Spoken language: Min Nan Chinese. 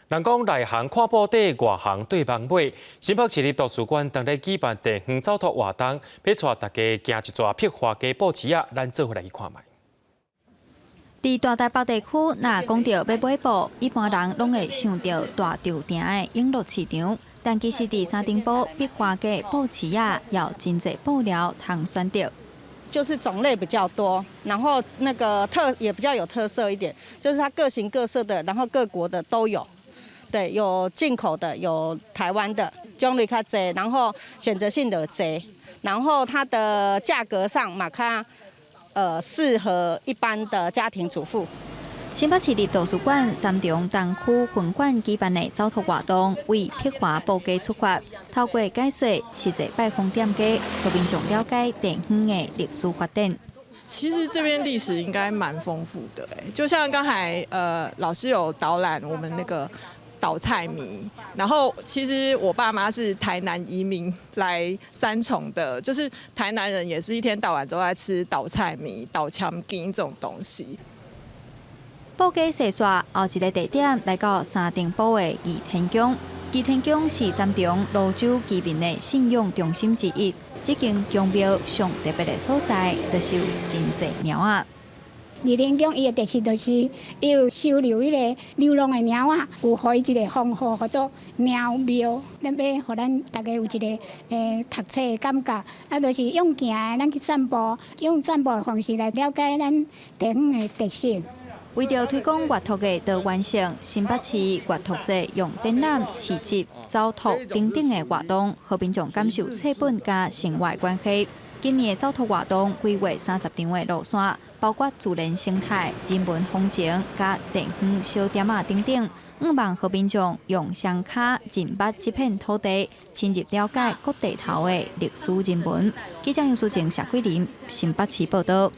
人講內行看布袋，外行對網買。新北市立圖書館當咧舉辦地方走讀活動，欲帶大家行一逝碧華街布市仔，咱做伙來去看覓。佇大台北地區，若講著欲買布，一般人攏會想著大稻埕的永樂市場。但其實佇三重埔碧華街布市仔，有真濟布料通選擇。就是種類比較多，然後那個特也比較有特色一點，就是它各形各色的，然後各國的都有。對，有進口的，有台灣的，種類較濟，然後選擇性的濟，然後它的價格上嘛較，適合一般的家庭主婦。新北市立圖書館三重東區分館舉辦的走讀活動，為碧華布街出發，透過解說、實際拜訪店家，予民眾了解地方的歷史發展。其實這邊歷史應該蠻豐富的，就像剛才老師有導覽我們那個斗菜米，然後其實我爸媽是台南移民來三重的，就是台南人也是一天到晚都在吃斗菜米、豆漿羹這種東西。布街踅煞後一个地點來到三重埔的義天宮。義天宮是三重蘆洲居民的信仰中心之一。這間宮廟上特別的所在，就是有真濟貓仔。義天宮伊的特色就是伊有收留彼个流浪的貓仔，有予伊一个封號叫做貓廟，咱欲予咱大家有一个讀冊的感覺，啊，就是用行的，咱去散步，用散步的方式來了解咱地方的特色。為著推廣閱讀的多元性，新北市閱讀節用展覽、市集、走讀等等的活動，予民眾感受冊本佮生活關係。今年的走讀活動規劃30場的路線，包括自然生態、人文風情佮地方小店仔等等，向望予民眾用雙跤認捌這片土地，深入了解各地頭的歷史人文。記者楊淑靜、謝桂林，新北市報道。